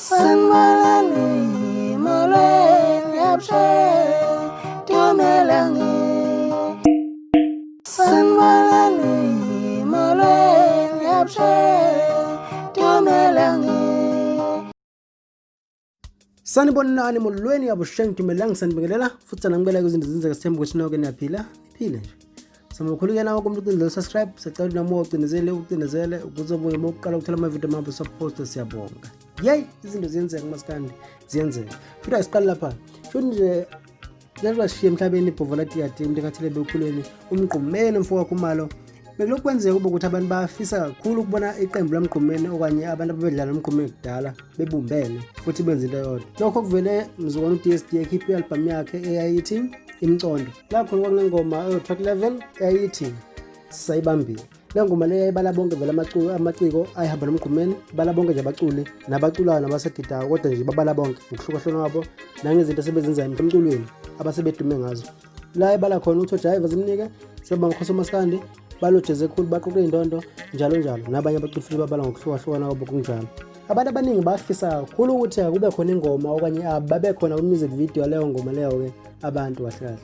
Sanibonani, molweni, abusheni, dumelang. Sanibonani, molweni, abusheni, dumelang. Sanibonani, molweni, abusheng, dumelang, sanibingelela futhi sanamukela kwizinto zenzeka. Sithemba ukuthi nonke niyaphila, niphile nje. Samakhulu-ke nawe kumuntu ucindezele subscribe, siyacela ukuthi noma ucinezele ucinezele ukuze ubuye uma uqala ukuthola amavidiyo amabili sokuposta. Siyabonga. Yeyi, izinto ziyenzeka kumaskandi, ziyenzeka futhi asiqali lapha. Futhi nje lelo sishiye emhlabeni ibhovo ladiyadi umuntu ekhathele bekhuleni uMgqumeni mfo kaKhumalo. Bekulokhu kwenzeka kube ukuthi abantu bayafisa kakhulu ukubona iqembu laMgqumeni okanye abantu ababedlala uMgqumeni kudala bebumbene futhi benza into eyodwa. Lokho kuvele mzukwana u-DSD ekhiphe i-albhamu yakhe eyayithi Imcondo, la khona kwakunengoma eyo-track 11 eyayithi Sisayibambile. Le ngoma le yayibala bonke vele amaciko ayihamba noMgqumeni, bala bonke nje abaculi nabaculayo nabasegidayo, kodwa nje babala bonke ngokuhlukahlukana kwabo nangezinto asebezenzayo emculweni abasebedume ngazo. La ebala khona uthi oJayiva zimnike seba ngakhosi umaskandi balojeze khulu, baqoqe iy'ndondo, njalo njalo, nabanye abaculi futhi babala ngokuhlukahlukana kwabo kunjalo. Abantu abaningi bafisa kakhulu ukuthi akube khona ingoma okanye babe khona kwi-music video yaleyo ngoma leyo-ke. Abantu kahle kahle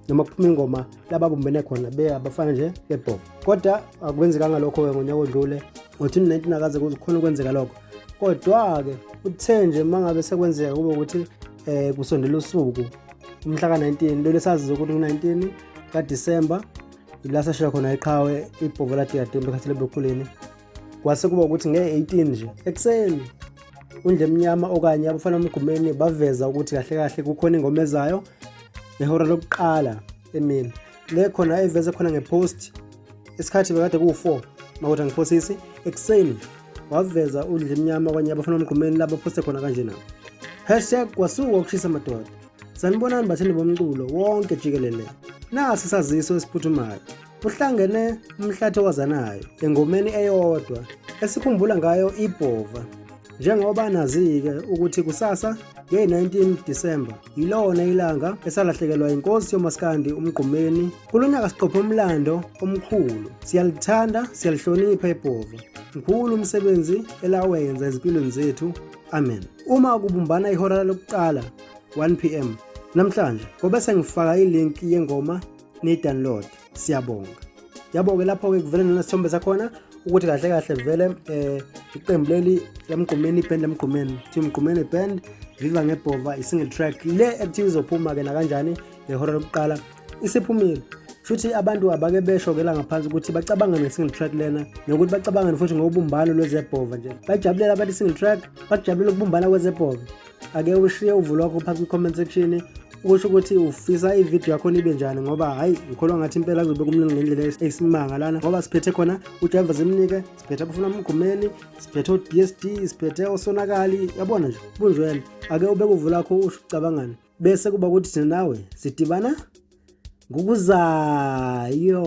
noma kuphuma ingoma lababumbene khona be abafana nje bebhobo, kodwa akwenzekanga lokho-ke ngonyaka odlule ngo-2019, akaze kukhona ukwenzeka lokho. Kodwa-ke uthe nje uma ngabe sekwenzeka kube ukuthi kusondela usuku umhla ka-19 lolu esazizo ukuthi u-19 kaDisemba la sashiya khona iqhawe ibhovo ladiyadimba ekhathele bekhuleni, kwase kuba ukuthi nge-18 nje ekuseni uNdlemnyama okanye abafana Mgqumeni baveza ukuthi kahle kahle kukhona ingoma ezayo ngehora lokuqala emini. Le khona eveze khona ngepost isikhathi bekade kuwu-4 makuthi angiphosisi ekuseni, waveza uNdlemnyama okanye abafana Mgqumeni laba poste khona kanjena: #Kwasuka ukushisa madoda. Sanibonani bathandi bomculo wonke jikelele, nasi isaziso esiphuthumayo. Uhlangene umhlathi owazanayo engomeni eyodwa esikhumbula ngayo ibhova. Njengoba nazi-ke ukuthi kusasa nge-19 Disemba yilona ilanga esalahlekelwa inkosi yomaskandi uMgqumeni. Kulo nyaka siqophe umlando omkhulu. Siyalithanda, siyalihlonipha ibhova. Mkhulu umsebenzi elawenza ezimpilweni zethu. Amen. Uma kubumbana ihora lokuqala 1 p.m. namhlanje, ngobe sengifaka ilink yengoma ni-download. Siyabonga. Yabo-ke lapho-ke kuvele nesithombe sakhona ukuthi kahle kahle vele iqembu leli laMgqumeni, iband laMgqumeni, kuthiwa Mgqumeni Band, Viva Ngebhova, i-single track le ekuthiwa izophuma-ke nakanjani ngehora lokuqala. Isiphumile futhi. Abantu abake besho-ke la ngaphansi ukuthi bacabanga nge-single track lena nokuthi bacabangani futhi ngobumbano lwezebhova nje. Bajabulela abantu i-single track, bakujabulela ukubumbana kwezebhova. Ake ushiye uvo lwakho phansi kwi-comment section ukusho ukuthi ufisa ividiyo yakhona ibe njani, ngoba hhayi, ngikholwa ngathi impela kuzobe kumningi ngendlela eyisimanga lana, ngoba siphethe khona uJaiva Zimnike, siphethe abafuna Mgqumeni, siphethe o-DSD, siphethe osonakali, yabona nje bunjwele. Ake ubeke uvo lakho usho ucabangani, bese kuba ukuthi thina nawe sidibana ngokuzayo.